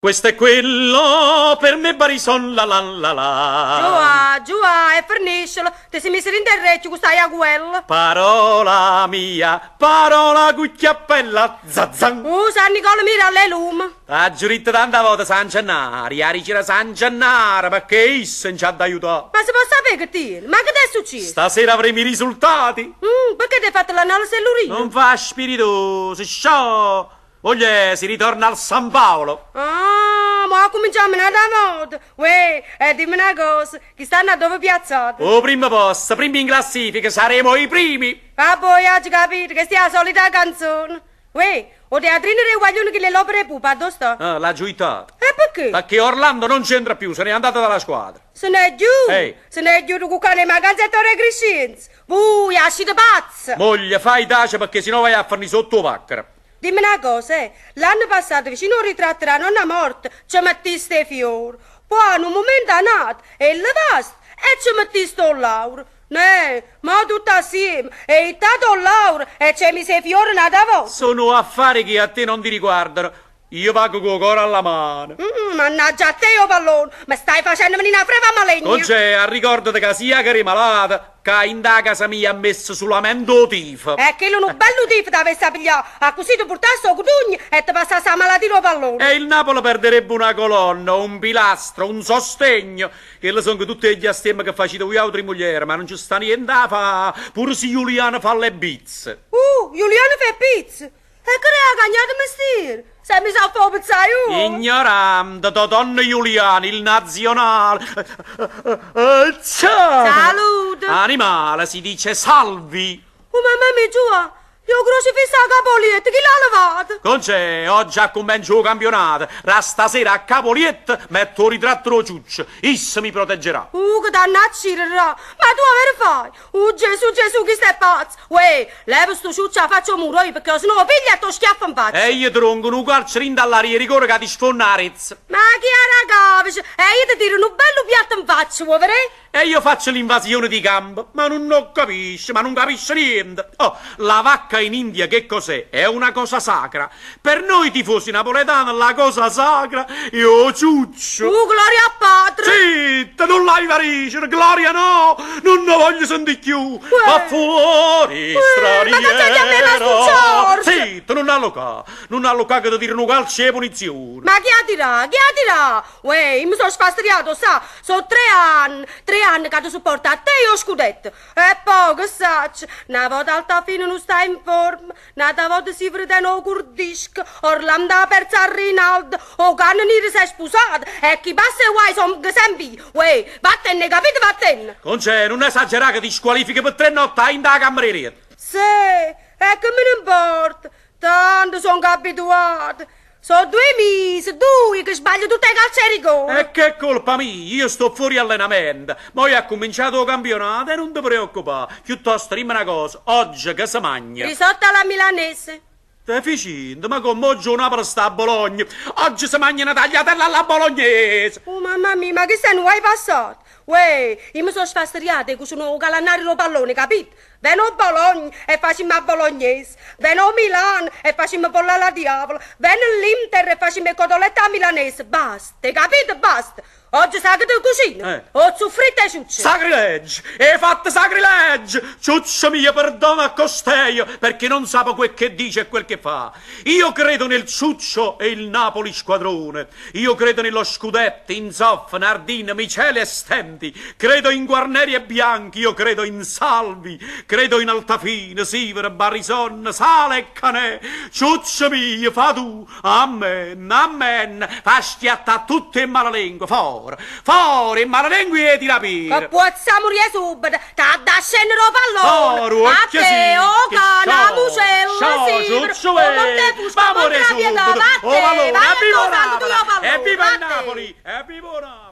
Questo è quello per me Barison la la la la. Giuà, Giuà, e ferniscela, ti sei messo in terrecchio con sta iaguella. Parola mia, parola cucchiappella, zazan. San Nicola mira alle lume. T'aggio detto tanta volta San Gennaro, a dicere San Gennaro, perché isso non ci ha d'aiutare. Ma si può sapere che tieni? Ma che ti è successo? Stasera avremo i risultati. Perché ti hai fatto l'analisi dell'urina? Non fa spiritoso, sciò. Moglie, si ritorna al San Paolo. Ah, ma cominciamo un'altra volta. Uè, e dimmi una cosa, chi stanno dove piazzate? O primo posto, primi in classifica, saremo i primi. Ah, poi oggi capito che sia la solita canzone. Uè, o teatrino dei guaglioni che le l'opera pupa, dove sta? Ah, l'ha giuitato. E perché? Perché Orlando non c'entra più, se n'è andato dalla squadra. Se n'è giù! Ehi. Se n'è giù con cane mancanza e torre crescenza. Voi, uscite pazza! Moglie, fai tace perché sennò vai a farmi sotto paccaro. Dimmi una cosa, eh. L'anno passato vicino al ritratto della nonna morta ci mettiste i fiori. Poi in un momento è nato e levaste e ci mettiste il lauro. Ne, ma tutto assieme, e il tato il lauro e ci mise i fiori una volta. Sono affari che a te non ti riguardano. Io pago con cuore alla mano. Mannaggia a te, io pallone, mi stai facendo venire una freva maligna. Non c'è, ricordati che sia che eri malata, che in da casa mia ha messo solamente il tifo. E che un bello tifo ti avesse a pigliare, a così ti portasse il cotugno e ti passasse la malattia del pallone. E il Napoli perderebbe una colonna, un pilastro, un sostegno. Che sono tutti gli astemi che facete voi altri moglie, ma non ci sta niente da fa, pure se Giuliano fa le bizze. Giuliano fa pizze. E che ha cagnato mestiere? Se mi sa fare pizzaiolo. Ignorante, Donna Giuliano, il nazionale. Ciao! Salute! Animale, si dice salvi. Oh, mamma mia, Giovanni, io crocifissa a Capolietto, chi l'ha lavato? Concè, oggi a comincio il campionato. Ra stasera a Capolietto metto il ritratto lo ciuccio. Isso mi proteggerà. Che dannacci, ma tu avere fai? Gesù, Gesù, chi stai pazzo? Uè, leva sto ciuccio a faccia muro io, perché sennò piglia e ti schiaffa in faccia. E io tronco un calcio in dall'aria rigore che ti sfonda la rezza. Ma chi era capice? E io ti tiro un bello piatto in faccia, vuoi vedere? E io faccio l'invasione di campo, ma non lo capisce, ma non capisce niente. Oh, la vacca in India che cos'è? È una cosa sacra. Per noi tifosi napoletani la cosa sacra è o ciuccio. Gloria a padre! Zitta, non l'hai varicere, gloria no, non ne voglio sentire più. Va fuori, straniero. Ma che c'è a me, ma sto Zitta, non allocà, non allocà che ti tirano calci e punizione. Ma chi ha dirà, chi ha dirà? Uè, mi sono sfastidiato, sa, sono tre anni che ti supporto a te e io scudetto. E poi, che saccio, una volta alta fine non stai in forma, una volta si vede un curdisco, Orlando ha perso a Rinaldo, o cane nero si è sposato, e chi passa e guai sono sempre. Uè, vattene, capito, vattene. Concè, non esagerare che ti squalifichi per 3 notti in da cameriera. Sì, e che me ne importa, tanto sono abituata. Sono 2 mesi, 2 che sbaglio tutte le calze e rigore. E che colpa mia, io sto fuori allenamento. Ma io ho cominciato il campionato e non ti preoccupare. Piuttosto dimmi una cosa, oggi che si mangia? Risotto alla milanese. Te ficendo, ma come oggi una Napoli sta a Bologna. Oggi si mangia una tagliatella alla bolognese. Oh mamma mia, ma che sei non hai passato? Uè, io mi sono sfasteriata e sono calannare lo pallone, capito? Vengo a Bologna e facciamo a bolognese, vengo a Milano e facciamo bolla alla diavolo, vengo all'Inter e facciamo cotoletta milanese, basta, capito? Basta. Oggi sai che ti cucino? O soffritto e ciuccio. Sacrilegio! Hai fatto sacrilegio! Ciuccio mio, perdona a costeio, perché non sa quel che dice e quel che fa. Io credo nel ciuccio e il Napoli squadrone. Io credo nello scudetto, in Zoff, Nardin, Miceli e Stenti. Credo in Guarneri e Bianchi, io credo in Salvi. Credo in Altafine, Sivera, Barison, Sale e Canè. Ciuccio mio, fa tu. Amen, amen. Fa schiattare tutte in malalingua, fuori. Fuori, malalingua e ti rapire. Che puozza morire subito, t'ha da scendere il pallone. Fuori, a te, o cana, musella, Sivera, ciuccio, o Montefusco, va morire Montepietà, subito. O vattene, Valone, vattene, evviva santo Napoli, Dio pallone, evviva il vattene. Napoli, evviva Napoli.